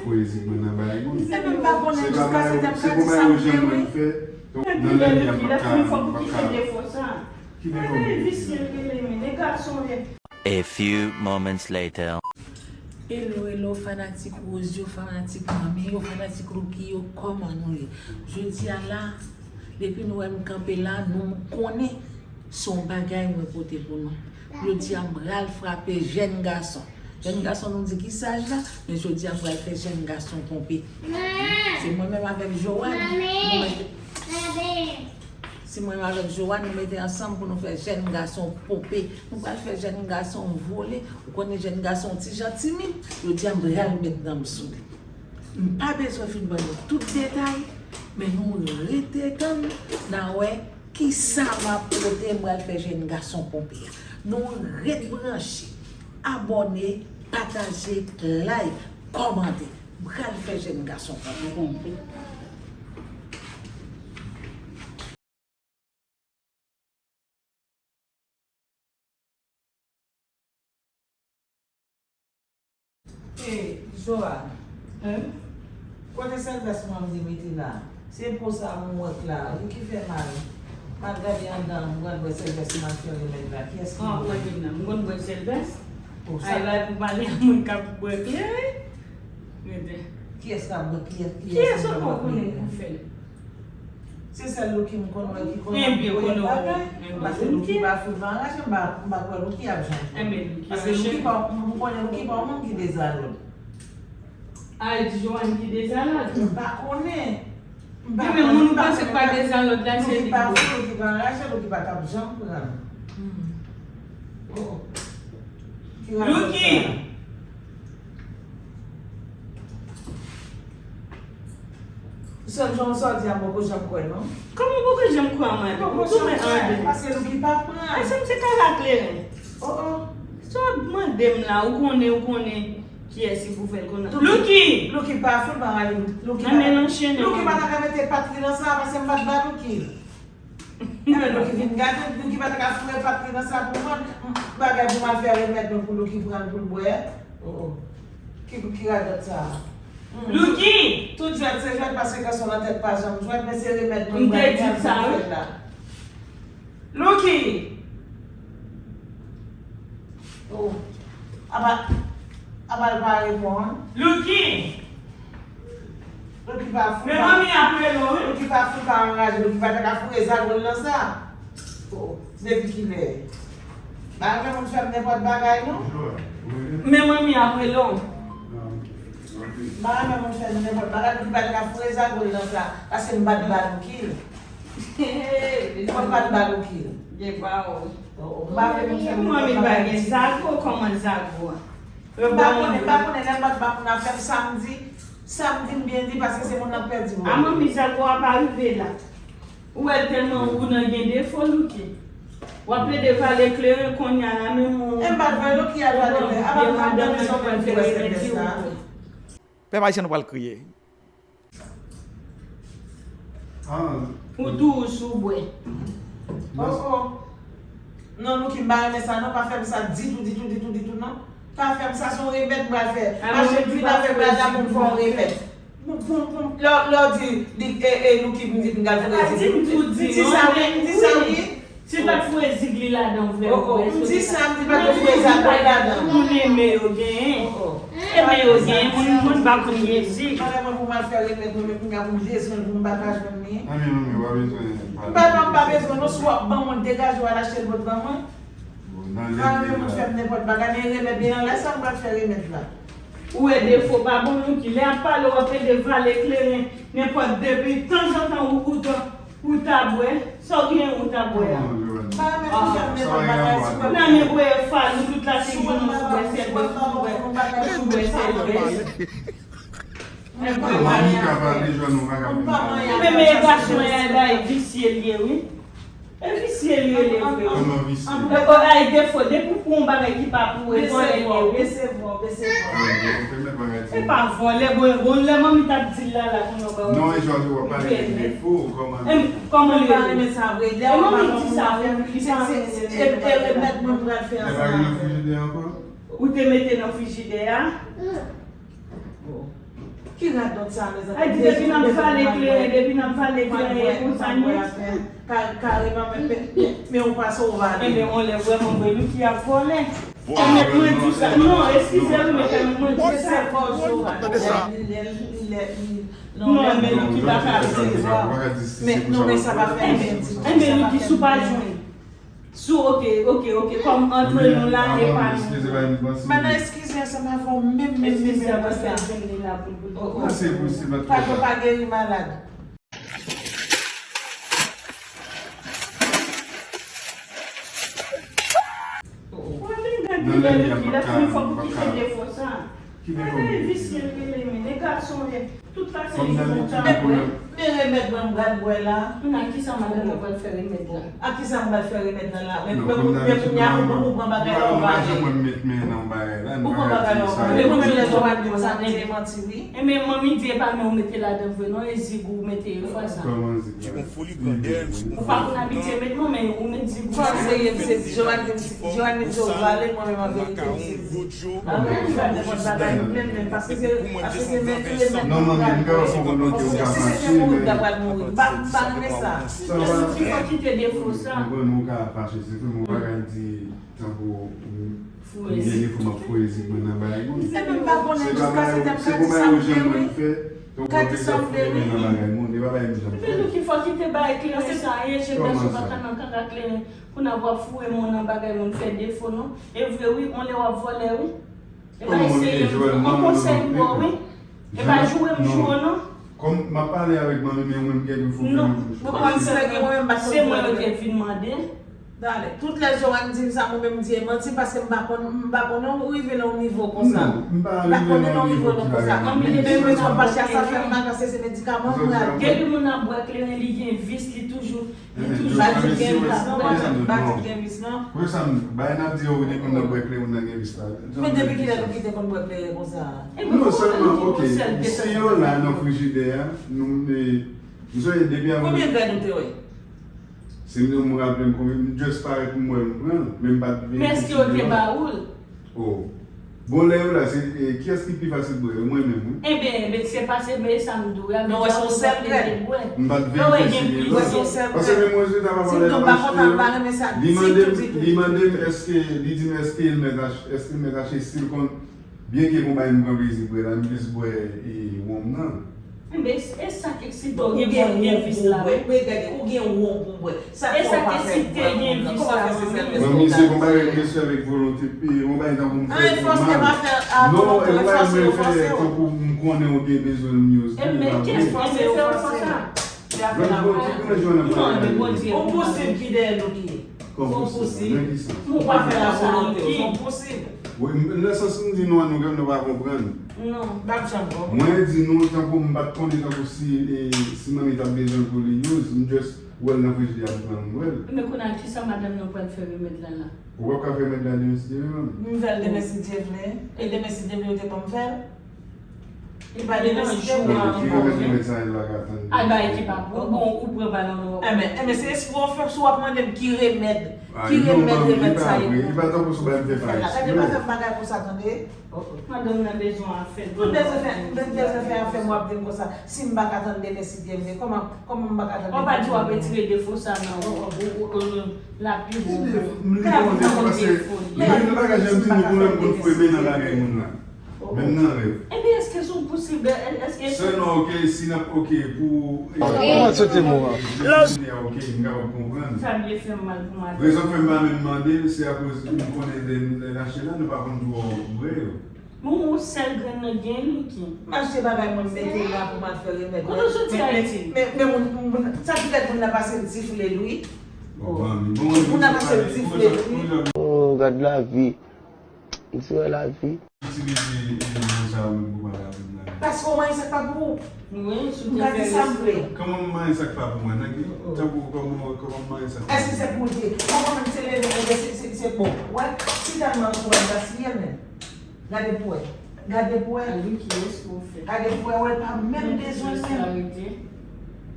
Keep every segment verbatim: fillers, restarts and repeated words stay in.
Poezi mwen nan bay moun. Se menm pa konnen jiskaske tèm ka di sa m vle, wi. Nan lè li a pa ka, pa ka. Ki defo sa? Ki defo? Ay, visye l rele men, e gason ye. A few moments later. Hello, hello, fanatik Rose yo, fanatik Manmi yo, fanatik Lucky yo, kòman nou ye? Jodi a la, depi nou wè m kanpe la, nou konnen se yon bagay mwen pote pou nou. Jodi a, m pral frape jèn gason. Jèn gason, nou di ki saj la, men jodi a, m pral fè jèn gason ponpe. Se mwen menm avèk Joanne, nou mete. Se mwen avèk Joanne, nou mete ansanm pou nou fè jèn gason ponpe. Nou pral fè jèn gason vole. Ou konnen jèn gason ti jan timid. Jodi a, m pral met nanm sou li. M pa bezwen fin ban nou tout detay, men nou rete tann, n a wè kisa m ap pote, m pral fè jèn gason ponpe a. Nou ret branche, abòne, pataje, like, kòmante. M pral fè jèn gason ponpe. Hey, Joanne. Hein? Kote sèl vès mwen di mete la? Se po sa mwen wè la. Wi ki fè mal. M al gade anndan, m pral bwè sèl vès mwen al fè remèd la. Kiyès ki... An, mwen vin nan. M konn bwè sèl vès. Oh, sa... Ay, la pou pale a moun k ap bwè kleren. Rete. Kiyès k ap bwè, kiyès, kiyès ki pa konnen pou fè l? Se sèl Lucky m konn wè ki konn ap bwè bagay. Paske Lucky pa fout pa anraje, m pa, m pa kwè Lucky ap janm fè. Paske Lucky pa, m konnen Lucky pa yon moun ki dezalòd. A, e di Joanne ki dezalòd? M pa konnen. M pa konnen, m pa konnen. Moun ou panse pa dezalòd la, se li ki bwè. Lucky pa fout, Lucky pa anraje, Lucky pa t ap janm pran. Oh. Ki radote sa? Lucky! Sèl jan w sòti a, m poko janm kwè, non. Kòman w poko janm kwè a mwen? Ou tou mwen ande. Paske Lucky pa pran. Ay, sa m se kala kleren. Oh, oh. Sa w ap mande m la, ou konnen, ou konnen kiyès ki pou fè l konn. Lucky! Lucky pa fout pa anraje. Lucky pa ta ka mete pat li nan sa, paske m pa t ba Lucky. Ebyen, Lucky vin gate, Lucky pa ta ka foure pat li nan sa pou mwen. Bagay pou m al fè remèd mwen pou Lucky pran l pou l bwè. Oh, oh. Ki, ki radòt sa a? Lucky! Tout jwèt se jwèt paske gason nan tèt pa janm jwèt, men se remèd mwen pral pran pou l fè l la. Lucky! Oh. Apa, apa l pa reponn? Lucky! Lucky pa fout. Men manmi ap rele w, wi. Lucky pa fout pa anraje, Lucky pa ta ka foure zago l nan sa. Oh, depi kilè? Pa renmen moun fè m nenpòt bagay, non. Men manmi ap rele w. Pa renmen moun fè m nenpòt bagay, Lucky pa ta ka foure zago l nan sa. Paske m pa t ba Lucky l. Mwen pa t ba Lucky l. Gen pawòl. Oh, oh, m pa vle moun fè m nenpòt bagay. Manmi pa gen zago, kòman zago a? M pa konnen, m pa konnen lè m pa t ba moun afè m, sa m di, sa m di m byen di, paske se moun nan k pèdi mwen. A manmi, zago a pa rive la. Ou wè l tèlman ou nan gen defo, Lucky. W ap plede vale kleren kounye a la, menm ou... E m pa t vale Lucky al vale kleren. Apa m ap tande sa w menm ki wè sèvès la. Pèp ayisyen nou pral kriye. Ou dous, ou bwè. Oh, oh. Non, Lucky, m pa renmen sa, non, pa fè m sa ditou, ditou, ditou, ditou, non. Pa fè m sa, se yon remèd m pral fè. Mache m vin avèk bada pou m fè yon remèd. Pou, pou, pou, lè, lè w di, di, e, e, Lucky, m di m pral fè remèd. Di m tou, di, m di sa, wi, m di sa, wi. Se pa t foure zig li ladan vre. Oh, oh. M di sa, m di pa t foure zig li ladan. Moun eme yo genyen. Oh, oh. Eme yo genyen, moun, moun pa konn gen zig. Mwen, mwen pou m al fè remèd mwen, men kounye a pou m bezwen l, pou m pa ka jwenn li. Manmi, manmi, w pa bezwen pale. M pa, m pa bezwen, non, si w ap ban mwen, degaje w al achte l pou ban mwen. Bon, nan lè... Pa renmen moun fè m nenpòt bagay, men remèd li anlè sa, m pral fè remèd la. Ou wè defo pa bon, Lucky. Lè ap pale, w ap plede vale kleren, nenpòt depi tanzantan ou, ou t Ou ta bwè? Sa w gen ou ta bwè a? Pa renmen moun fè m nenpòt bagay, si w wè. Nan men bwè fal ou tout la, se jounen sou bwè sèvès, sou bwè, sou bwè sèvès. Mwen pa manyen avè l. Mwen pa manyen avè l. Men, men gason an, bay visye l ye, wi. E visye l ye, li vre. Kòman visye? E, o, ay, defo, depi w pran yon bagay ki pa pou ou, e vòlè l ye, wi. Desevwa, desevwa. E pa vòlè, bon, bon, lè manmi t ap di l la, la, kounye a w pa wè. Non, e jan w ap pale de defo, kòman... Kòman li rele? Mwen pa renmen sa vre. Lè w pa ban moun afè m, se, se, se, e, e remèd mwen pral fè ansanm avè l. Ou te mete nan frijidè a? Bon. Ki radòt sa, mezanmi? Ay, di depi n ap vale kleren, depi n ap vale kleren, e konsa nèt. Kareman, men, men, men, men ou pase ou vale. Enben, on lè vrèman vre, nou ki ap vòlè. Pèmèt mwen di sa. Non, eskize wi, men pèmèt mwen di sa. Tande sa. Non, men nou ki pa ka di. Men, non, men sa pa fè anyen. Enben, nou ki sou pa jwenn. Sou, oke, oke, oke, kòm antre nou la, e pa nou. Madan, eskize ansanm avè w, menm, menm, menm, menm, konsa. Ou, ou, ou, pa, pa geri malad. Nan lè li a, m pa ka, m pa ka. Ki defo? Bagay visye l rele men, e gason ye. Tout fason li kontan. Men, men remèd mwen m pral bwè la. Kounye a, kisa madanm nan pral fè remèd la? A kisa m pral fè remèd la la? Men, men, men kounye a, ou, ou pran bagay la, ou vale. Ou pran bagay la, ou vale. Ou konn lè Jovane di m sa, m di manti, wi. Enben, manmi di e pa men ou mete ladan vre non, e zig ou mete yo fwa sa. Kòman zig la? Ou pa konn abitye met non, men ou met zig ou. Kòm se ye, se Jovane di m, Jovane di m se ou vale, mwen menm an verite m se zig. Anben, ou fè nenpòt bagay, ou plenn menm, paske se, paske se men, se men. Non, manmi, m ka wè se yon volonte ou ka fache, men. Si se te mouri, m ta pral mouri. M pa, m pa renmen sa. Sa va. Ki fò kite defo sa. Konprann ou ka fache, se vre, men ou pa ka di tankou ou gen defo m ap foure zig mwen nan bagay moun. Se menm pa konnen jiskaske m ka di sa m vle, wi. M ka di sa m vle, wi. Men nou ki fò kite bagay kleren sa, ye, je gason pa ka nan kaka kleren. Pou n ap w ap foure men w nan bagay moun fè defo non. E vre wi, on lè w ap vòlè wi. E pa eseye m, on konsèy m ba w wi. E pa joure m joure w non. Kòm m ap pale avèk manmi, men ou menm gen defo pou mwen. Non, mwen pa konsèy m, se mwen yo te vin mande. Dale, tout lè Joanne di m sa, mwen menm m di e manti, paske m pa konn, m pa konnen ou rive nan yon nivo konsa. Non, m pa rive nan yon nivo konsa. Depi m bezwen fache a, sa fè m pa ka sezi medikaman, m pral. Depi moun ap bwè kleren, li gen vis, li toujou Li toujou pa di gen vis non, pa di gen vis non. Pou sa m bay n ap di yo wi depi n ap bwè kleren nan gen vis la. Men depi kilè nou kite konn bwè kleren konsa? Non, sèlman, oke, si yo la nan frijidè a, nou, e, m sonje depi avan. Konbyen grèn ou te wè? Si m, m raple m konbyen, m just parèt m wè l m pran l, men m pa t veye. Men èske yo te ba ou l? Oh. Bon, lè yo la, se, e, kiyès ki pi fasil bwè yo? Mwen menm, wi. Enben, enben, se pa se, men sa m di w la, men sa w te bwè. M pa t veye si li la. Paske menm mwen, je ta pa pale avè l. Li mande m, li mande m èske, li di m èske l mèt ach-, èske l mèt achte, si l konn, byen ke bon bagay m pran plezi bwè la, m plis bwè, e, wonm nan. Enben, e sa k eksite w gen, gen vis la. Ou gen wonm pou w bwè. Men gade, ou gen wonm pou w bwè. Sa k fè w pa fè bwè moun nan? Kòman fè se sèl fòs? Manmi, se yon bagay m te fè avèk volonte, e yon bagay tankou m fè pou mal. Non, e yon bagay mwen fè tankou m konnen ou gen bezwen m yo. Enben, kiyès fòse w fè sa? Bon, ki konnen jwenn nan bagay la? Yon posib ki dèyè nou ki. Kòm posib? Nan ki sans? Ou pa fè lavolonte w, se yon posib. Wi, m, nan sans m di nou an, nou, nou pa konprann. Non. M pa t janm konprann. Mwen di nou, tankou m pa t konnen tankou si, e, si manmi t ap bezwen l pou li use, m just wè l nan frijidè a, m pran l, m bwè l. Men kounye a, kisa madanm nan pral fè remèd la la? Ou p ap ka fè remèd la demen si Dye vle, manmi? M fè l demen si Dye vle. E demen si Dye vle, ou te ban m fè l? Li pa demen si Dye vle, ou te ban m fè l. Ki remèd, remèd sa, l la ka tann? Al bay ekip ap ou, bon, ou pran balon nan. Enben, enben, se espri w fè, si w ap mande m ki remèd, ki remèd, remèd sa ye pou ou. Li pa tankou sou bay m fè pa eksprè. Gade, pa fè m bagay konsa, tande. Madanm nan bezwen afè. Mwen bezwen fè, mwen bezwen fè afè m, w ap di m konsa. Si m pa ka tann demen si Dye vle, kòman, kòman m pa ka tann demen si Dye vle? Ou pa di w ap retire defo sa nan ou, ou, ou, ou, la pi bon. Ki defo? M li konn defo, paske menm nan bagay jan m di nou, pou lè m konn fwe men nan bagay moun la. Menm nan rèv. Ebyen, èske se yon posib, èske... Sèlman, oke, si n ap, oke, pou... Kòman sote mo a? Oke, m kapab konprann. Sa byen fè m mal pou madanm. Rezon k fè m pa menm mande l, se akoz m konnen lè, lè n achte la, nou pa konn twò bwè yo. Bon, yon sèl grenn nan gen li ki. M achte bagay mwen mete la pou m al fè remèd. Kote w soti Ayiti? Men, men, men moun, moun, sa ki fè moun nan pase l difle l wi. Bon, bon, moun nan pase l difle l wi. Oh, gad lavi. M ti wè lavi. Itilize, e, mo sa yo menm pou pale avè m la. Paske w manyen sa k pa pou ou. Wi, si w te fè respè. M ka di sa m vle. Kòman m manyen sa k pa pou mwen? Nan ki, tankou kòman, kòman m manyen sa k pa pou mwen? Èske se pou l te, kòman menm se leve, leve, se, se, se bon. Wè, si tèlman l sou wè, m ta siye l menm. Gade pou wè. Gade pou wè. A wi, kiyès pou w fè? Gade pou wè, wè, l pa menm bezwen menm. Kiyès ki arete?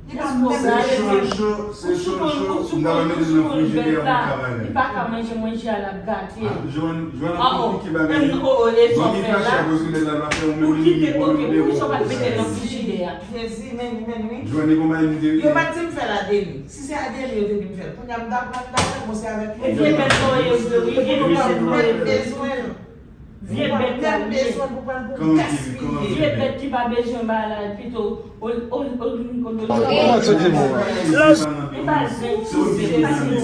Li pa menm. Se cho, cho, se cho, cho. M ta va mete l nan frijidè pou travay la. Li pa ka manje manje a, l ap gate. Joanne, Joanne ap fè yon piki bagay. Manmi fache akoz kilè l ap fè yon menm li bon de bon. Jezi, men, men, wi. Joanne, e konbyen m te. Yo pa t di m fè l a demi. Si se a demi yo te di m fè l. Kounye a m ta pran, m ta fè l, bon, se avèk li. E vye bèt sa yo vle, wi, vye bèt sa yo vle. Vye bèt la, vye bèt ki pa bezwen bagay la, pito, ol, ol, ol, ol, ol, ol. Kòman se di mo a? E pa zen ki zen, e pa zen ki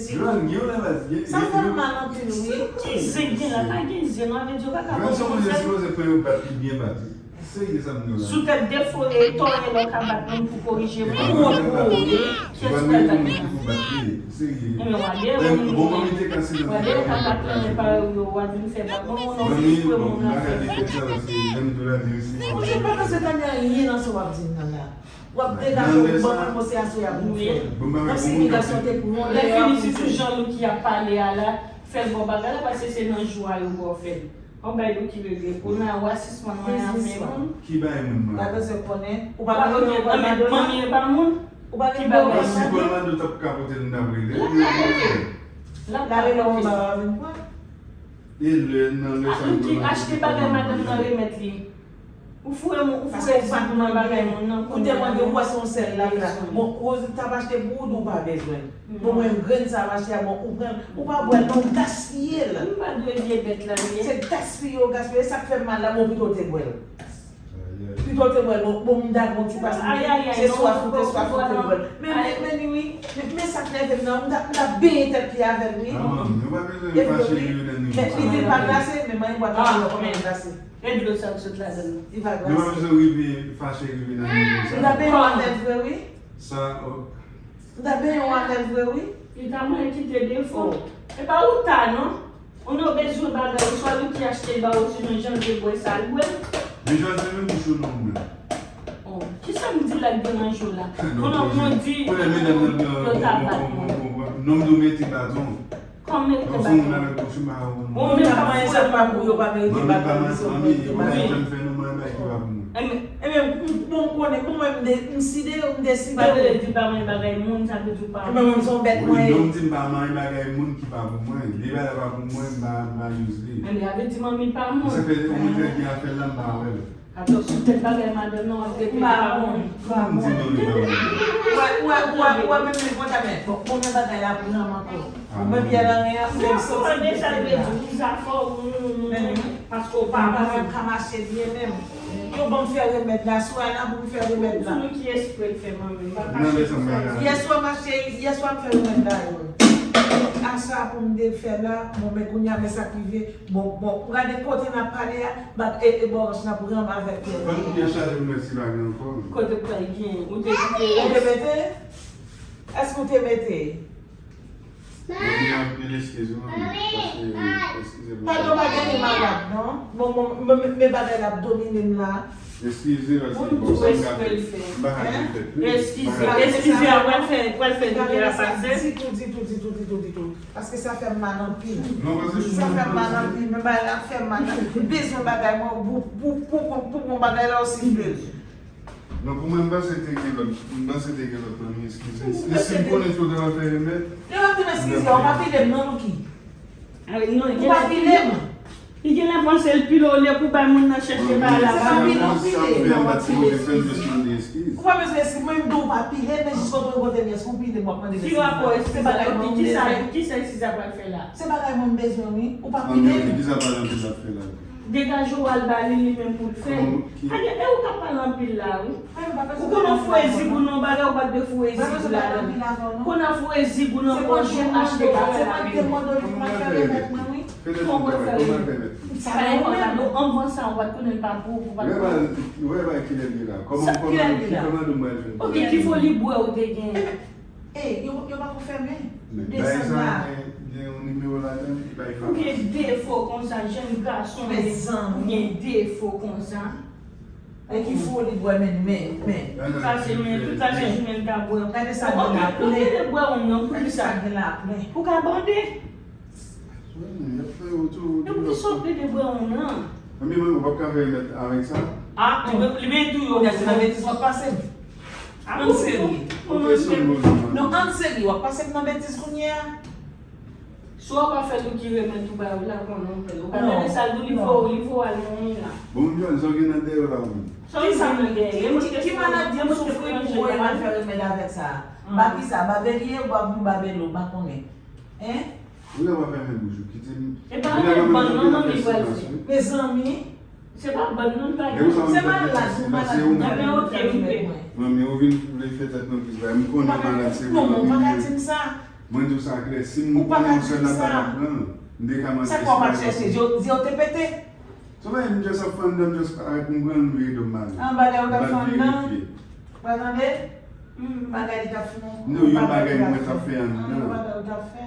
zen. Sa fè m mal anpil, wi. Ki zen gen la, pa gen zen, non, avè di yo pa ka konn konsa. Serye sa m di w la. Sou tèt defo e tòyè lè w ka bat moun pou korije moun. Ou wont pou ou, wi. Kiyès ki pral bat li la? Serye. Enben, w a de wont. W a de w ka bat lan men parèy ou yo, w a vin fè bat. Bon, ou non, se fre moun nan fè. Ou pa panse tande anyen nan sa w ap di m nan la. W ap degaje w, bon, mwen panse a sou y ap fè. Kòmsi imigrasyon te pran lè. Lè fini, si sou jan nou ki ap pale a la, fè l bon bagay la, paske se nan jou a yo ba w fè l. Yon bay nou ki regle. Pou nan rasisman mwen an men moun. Ki bay moun mwen? Pa bezwen konnen. Ou pa gen yon manmi e pa moun? Ou pa gen bagay. Si Colorado t ap ka pote l, m t ap rele. L ap ka pote. L ap ka pote. E lè nan lè sa nou ki achte bagay madanm nan remèt li. Ou foure moun, ou foure zam nan bagay moun nan. Koute mwen, ou wè se yon sèl l ap la. Bon, Rose t ap achte pou ou, di w pa bezwen. Bon, mwen grenn sa m achte a, bon, ou pran, ou pa bwè l, non, ou gaspiye l. M pa dwe vye bèt la, vye. Se gaspiye ou gaspiye, sa k fè m mal la, bon, pito w te bwè l. Pito w te bwè l, bon, bon, m ta gon ti pas, se swaf ou te swaf ou te bwè l. Men, men, men, wi, men, men sa k nève m nan, m ta, m ta benyen tèt li avè l, wi. Epi, men, li di l pa glase, men manyen bwat la, kòman l glase. E dlo sa k sot ladan l. Li pa glase. Nou pa bezwen rive fache rive nan nivo sa. M ta benyen w avè l vre, wi. Sa, oh. M ta benyen w avè l vre, wi. Li ta mwen kite defo. E pa ou ta, non. Ou nan bezwen bagay, ou swa li ki achte l ba ou, sinon jan l te bwè sa, l bwè l. Men Jòdin menm bouch ou non mwen. Oh, kisa m di la k deranj ou la? Konnen mwen di yo ta bat mwen. Non, m di w mete baton. Kòm merite baton. Ou menm pa manyen sa pa pou yo pa merite baton, misye ou merite baton. Enben, enben, m, bon, m konnen, bon, mwen, m de, m side, m deside. Pa vle di pa manyen bagay moun, sa vle di ou pa. Enben, mwen, m se yon bèt mwen ye. Non, m di m pa manyen bagay moun ki pa pou mwen. Depi bagay la pa pou mwen, m pa, m pa use li. Enben, sa vle di manmi pa moun. Sa fè, ou mwen fè gen afè la, m pa wè l. Atò, sou tèt bagay madanm nan, w ap repete pa moun. Ou wè, ou wè, ou wè, ou wè, menm li kontan, men, bon, konbyen bagay la pran m ankò? Ou menm yè nan ren an, ou menm soti deja. Sa vle di, ou zafè ou, paske ou pa bon. Mwen pa ka mache byen menm. Yo ban m fè remèd la, sou a la pou m fè remèd la. Ou di nou ki espre l fè manmi, m pa kache pou sa. Yèswa m achte, yèswa m fè remèd la, yo. Aswè a pou m te fè la, bon, men kounye a, men sa k rive. Bon, bon, ou gade kote n ap pale a, bak e, e bòrans n ap ranm avèk tè. Fò nou byen chaje pou mèt si pa gen ankò. Kote pral gen, ou te kite. Ou te mete? Èske ou te mete? Mwen gen anpil eskiz, wi, paske, eskize mwen. Padon, pa gen li malad, non. Bon, bon, men, men, men bagay la ap domine m la. Eskize, paske bon, sa m ka fè, m pa ka gen fè plis. Eskize, eskize, a pral fè, pral fè doulè a pase. Ditou, ditou, ditou, ditou, ditou. Paske sa fè m mal anpil. Sa fè m mal anpil, men bagay la ap fè m mal. M bezwen bagay mwen, pou, pou, pou, pou, pou bon bagay la, ou sifle l. Non, pou mwen, m panse te gen lòt, m panse te gen lòt manmi, eskize. E si m konnen si w te pral fè remèd? Yo pa di m eskize, ou pa pile m non, Louky. Ou pa pile m. Li genlè panse l pile w, olye pou bay moun nan chèche bagay la ba li. Se pa pile, ou pile. Ou pa bezwen eskize, mwen m di w pa pile, men jis kote w kote m, èske ou pile m w ap mande m eskize? Ki rapò eskize a? Ok, kisa, kisa eskize a pral fè la? Se bagay mwen m bezwen, wi. Ou pa pile m. Kisa pale anpil ap fè la? Degaje w al ba li, li menm pou l fè l. Pa gen, e ou k ap pale anpil la, wi. Ou konn ap foure zig ou nan bagay, ou pa t dwe foure zig ou ladan. Konn ap foure zig ou nan pòch ou, achte bagay la, men. Fè lè nou travay, kòman fè mèt li? Sa pa yon pwoblèm. Anvan sa, ou pa t konnen l pa pou ou, ou pa t konnen. Ou wè bagay kilè l ye la. Kòman, kòman, kilè l ye la? Kòman nou mwen jwenn. Ok, ki foli bwè ou te gen? E, yo, yo pa pou fèmen. Desann la. Gen, gen yon nimewo ladan, li bay fòs. Ou gen defo konsa, jèn gason, ou gen defo konsa. E ki foli bwè men, men, men. Tout la se men, tout la se jounen l ta bwè. Gade sa gen la plen. Ou te bwè yon non, pou kisa? Gade sa gen la plen. Pou ka bande. Wi, men y ap fè yo tou. E pou kisa ou te bwè yon non? Mami, mwen, ou p ap ka fè remèd avèk sa? Ah, li men, li men tou yo. Gade se nan betiz w ap pase m. Ann serye. Non, ann serye. W ap pase m nan betiz kounye a. Si w pa fè l, ou ki remèt ou ba yo la, konnen w fè l. Ou pa tande sa l di w, li fè w, li fè w al nan men la. Bon, John, sa w gen nan dèyè w la, menm? Ki sa m gen? Ki, ki, ki maladi m soufri pou w al fè remèd avèk sa? Ba ki sa? Ba Belie, ba, ba Belo, m pa konnen. Hein? Ou la pa fèmen bouch ou, kite m. E pa yon bann non, manmi, pral fè. Mezanmi. Se pa bann non, pa gen. Se malad, ou malad, ou malad. Ebyen, oke, oke. Manmi, ou vin vle fè tèt nan plis bagay. M konnen malad se ou, manmi. Non, ou pa ka di m sa. Mwen di w sa klè, si m konnen yon sèl la pa t ap pran, m te ka mande. Sa kwa w pa t chèche? Zye w te pete? Sa vle di m just ap fè anndan, m just parèt, m pran l, m vire do m ale. An bagay ou t ap fè anndan? M pa verifye. Ou pa tande? Bagay li t ap fè. Non, yon bagay mwen t ap fè anndan. Yon bagay ou t ap fè.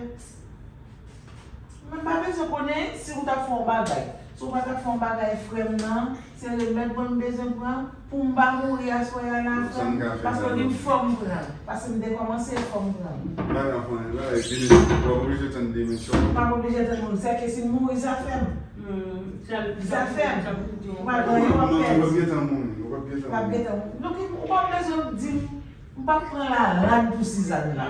Mwen pa bezwen konnen si ou t ap fè yon bagay. Si w pa t ap fè yon bagay, frè m nan, se remèd mwen m bezwen pran pou m pa mouri aswè a la, frè m. Paske li fò m pran l. Paske m te kòmanse, fò m pran l. M pa ka fè anyen la, e demen, w ap oblije tann demen sòl. M p ap oblije tann moun. Sèke si m mouri, zafè m. Zafè m. Ou pa gen anyen w ap pèdi. W ap gentan mouri, w ap gentan mouri. W ap gentan mouri. Donk, ou pa bezwen di m, m p ap pran lalad pou Sizàn la.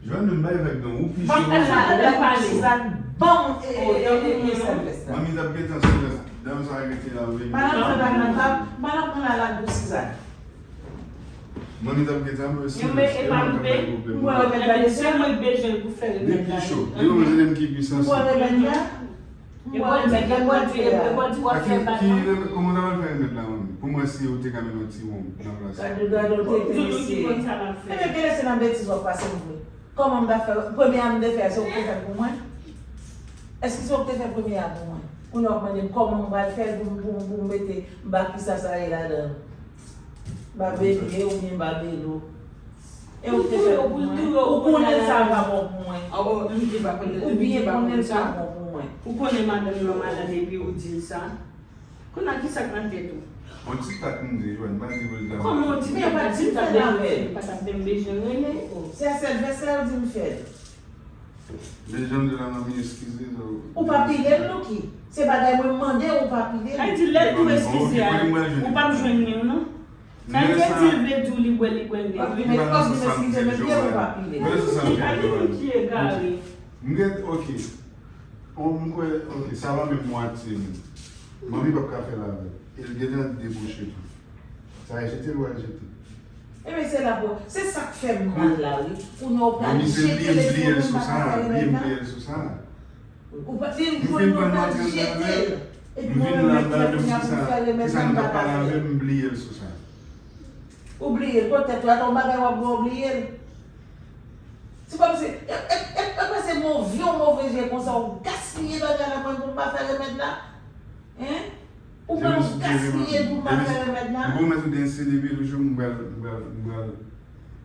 Jwenn menm bay vag non, ou pi cho. Ban m lalad pou Sizàn, ban m e, e, e, e, e sèlvès la. Manmi t ap gentan silans, dam sa rete la, wi. Madan pran lalad, madan pran lalad pou Sizàn. Manmi t ap gentan silans, e mwen t ap bay pwoblèm. Mwen remèd la, se mwen k bezwen pou fè remèd la. Depi cho, depi mwen se ki pwisans. Mwen remèd la. E bò di, e bò di, e bò di w ap fè bak mwen. Ki, ki, kòman w ta pral fè remèd la, manmi? Pou mwen, si ou te ka mennen yon ti wonm nan plas la. Gade, gade, w te, te mesye. Ebyen, kèlè se nan betiz w ap pase m vre. Kòman m ta fè? Premye a m te fè, se ou k te fè l pou mwen? Èske se ou k te fè premye a pou mwen? Kounye a w ap mande m kòman m pral fè l pou m, pou m, pou m mete m pa ki sa sa ye ladan l. M pa Belie oubyen m pa Belo. E ou te fè pou mwen. Ou konnen sa pa bon pou mwen. Ou byen konnen sa bon pou mwen. Ou konnen madanm nan malad epi ou di l sa. Kounye a ki sa k nan tèt ou? On ti tat m di Jwenn, m pa di pou l ta. Kòman ou di m pa di m fè l avè l? Pa t ap bezwen rele. Se a sèlvès la yo di m fè l. Lè jan m di la, manmi, eskize, non. Ou pa pile m, Lucky. Se bagay mwen mande, ou pa pile m. Sa vle di lè l tou eskize a, ou p ap jwenn li, non? Sa vle di l vle di w li bwè, li bwè, li bwè. Ou pa vin eskize, men byen ou pa pile m. Ki egare. M gen, oke. On, m kwè, oke, sa pa menm mwatye menm. Manmi p ap ka fè l avè l. E l gentan debouche tou. Sa e jete l w al jete. Ebyen, se la pou, se sa k fè m mal la, wi. Pou nou pral jete l epi ou menm pa ka fè remèd la. Ou pa, li pou nou pral jete l. Epi mwen menm lè m fè kounye a pou m fè remèd la, m pa ka fè l. M bliye l sou sa. Ou bliye l, poutèt ou, atò yon bagay w ap bwè, ou bliye l. Se kòmsi, e, e, e, e, se move, yon move je konsa, ou gaspiye bagay la, mwen pou m pa fè remèd la. Hein? Ou pran nou gaspiye pou pa fè remèd la? M pwomèt ou demen se depi jou m pral, m pral, m pral,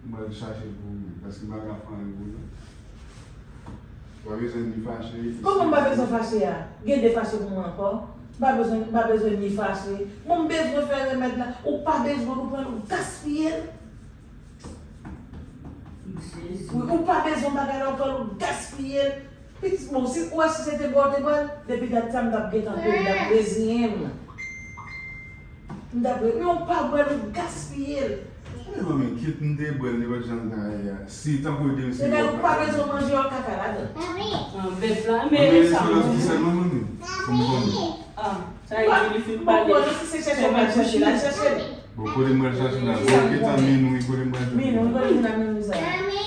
m pral chache l pou ou menm, paske m pa ka fè anyen pou ou non. Ou pa bezwen ni fache. Kòman m pa bezwen fache a? Gen de fache pou mwen ankò? M pa bezwen, m pa bezwen ni fache. Mwen m bezwen fè remèd la. Ou pa bezwen, ou pran nou gaspiye l. Wi, ou pa bezwen bagay la, ou pran nou gaspiye l. Pitit mwen, si, ou wè si se te bò, te bò, depi dat sa m t ap gentan peye, m t ap reziyen m. M t ap re-, men ou pa bwè l, ou gaspiye l. Men manmi, kit m te bwè l, nenpòt jan l ta ye a. Si tankou de m se ou pa bezwen manje, w ap kaka ladan. Bèt la, men sa. Manmi, se lòt ki sèlman manmi. Pou m konnen. Ah, sa e di li fin pale. Bon, konnen si se chèche m al chèche l, al chèche l. Bon, kote m pral chache la? Bon, gentan minwi, kote m pral chache la? Minwi, kote m nan minwi sa?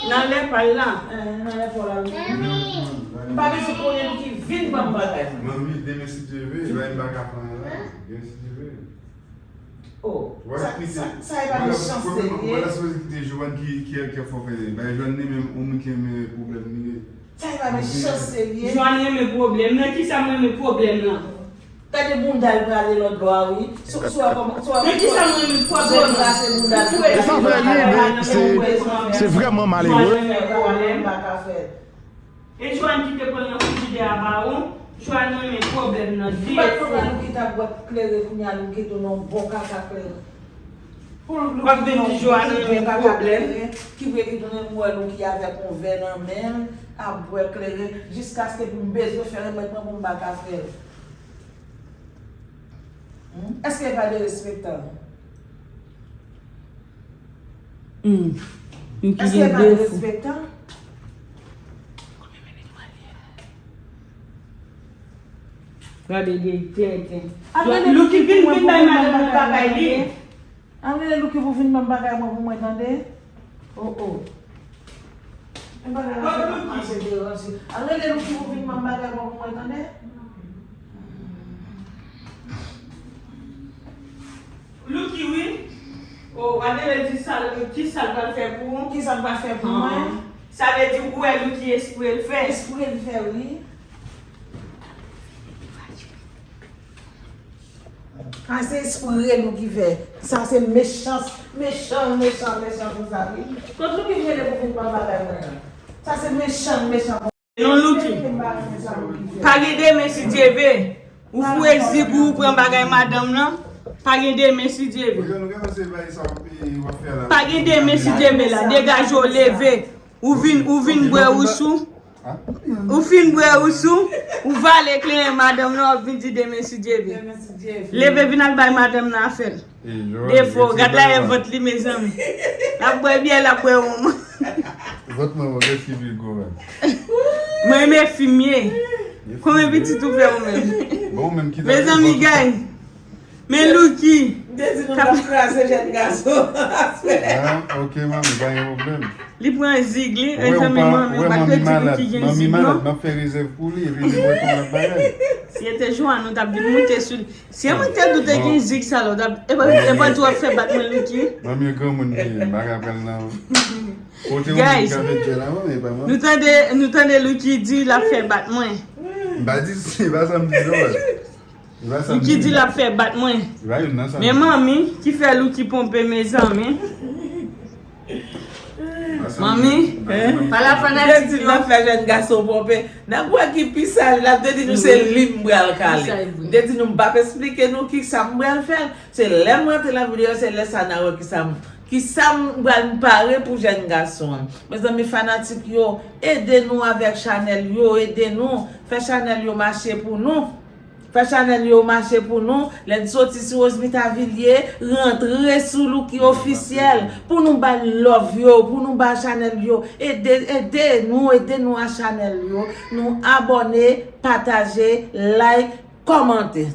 Nan lè pa l la. Eh, nan lè pa l la, wi. M pa bezwen konnen nou ki vin ban m bagay. Manmi, demen si Dye vle, la m pa ka fè anyen la. Demen si Dye vle. Oh, sa, sa, sa e pa mechanste li ye. Wè la sipoze kite Joanne ki, ki, ki ap fè w fè. Bay Joanne li menm, yon moun ki renmen pwoblèm li ye. Sa e pa mechanste li ye. Joanne renmen pwoblèm. Nan kisa m renmen pwoblèm lan? Gade bounda l prale lòt bò a, wi. Sou, sou a kòman, sou a. Men kisa m renmen pwoblèm lan? Sou a se bounda l. E sa fè li, li, se, se vrèman malere. Joanne renmen pwoblèm. E Joanne ki te pran nan frijidè a ba ou, Joanne renmen pwoblèm nan de fwa. Ou pa t konn wè Louki t ap bwè kleren, kounye a Louki tounen yon bon kaka kleren. Pou Louki tounen yon bon kaka kleren, ki vle ki tounen m wè Louki avèk yon vè nan men l, ap bwè kleren, jiskaske pou m bezwen fè remèd mwen pou m pa ka fè l. Hmm? Èske l pa derespektan? Hmm. Yon ki Èske gen pa defo. Derespektan? Gade de tenten. Apre Lucky vin, vin bay madanm nan bagay li. Ann rele Lucky pou vin ban m bagay mwen pou mwen, tande. Oh, oh. Yon bagay la fè m ap mache deranje. Ann rele Lucky pou vin ban m bagay mwen pou mwen, tande. Lucky, wi. Oh, w ap rele di sa, ki sa l pral fè pou ou? Ki sa l pral fè pou mwen? Sa vle di ou wè Lucky espre l fè. Espre l fè, wi. A se espre nou ki fè. Sa se mechans, mechan, mechan, mechan konsa wi. Kot nou ki rele pou vin pran bagay mwen an? Sa se mechan, mechan. Non, Lucky. Pa gen demen si Dye ve. Ou foure zig ou pran bagay madanm nan. Pa gen demen si Dye ve. Pa gen demen si Dye ve la. Degaje w leve. Ou vin, ou vin bwè ou sou. Ou fin bwè ou sou, ou vale klenyen madanm nan, w ap vin di demen si Dye ve. Leve vin al bay madanm nan afè l. Defo, gad la e vant li mezanmi. L ap bwè byè, l ap bwè wonm. Vant mwen, mwen, kès ki pi gwo, menm? Mwen, men fimye. Konbyen pitit ou fè ou menm? Mezanmi, gay. Men Lucky. M te di nou n ap kraze jèn gason. Ah, ok, manmi, pa gen pwoblèm. Li pran zig li, mezanmi, manmi, ou pa t dwe di Lucky gen zig, non. Manmi malad, m ap fè rezèv pou li, epi li wè kòman l ap bagay. Si se te Joan, nou t ap vin moute sou li. Si mwen te di w te gen zig sa la, w t ap, e pa, e pa tou w ap fè bat mwen, Lucky. Manmi, granmoun li ye, m pa ka pran l nan. Kote ou menm ki ka fè djè la, manmi, e pa manmi. Nou tande, nou tande Lucky di l ap fè bat mwen. M pa di, se pa sa m di, non. Lucky di l ap fè bat mwen. Men manmi ki fè Lucky ponpe, mezanmi. Manmi, pa la fanatik yo. L ap fè jèn gason ponpe. N ap wè ki pi saj, l ap te di nou se li m pral kale. M te di nou m p ap esplike nou ki sa m pral fè. Se lè m rantre nan videyo, se lè sa n a wè ki sa m, ki sa m pral pare pou jèn gason an. Mezanmi, fanatik yo, ede nou avèk chanèl yo, ede nou fè chanèl yo mache pou nou. Fè chanèl yo mache pou nou. Lè n soti sou Rosemita Villiers, rantre sou Lucky Officiel pou nou ba love yo, pou nou ba chanèl yo. Ede, ede nou, ede nou a chanèl yo. Nou abòne, pataje, like, kòmante.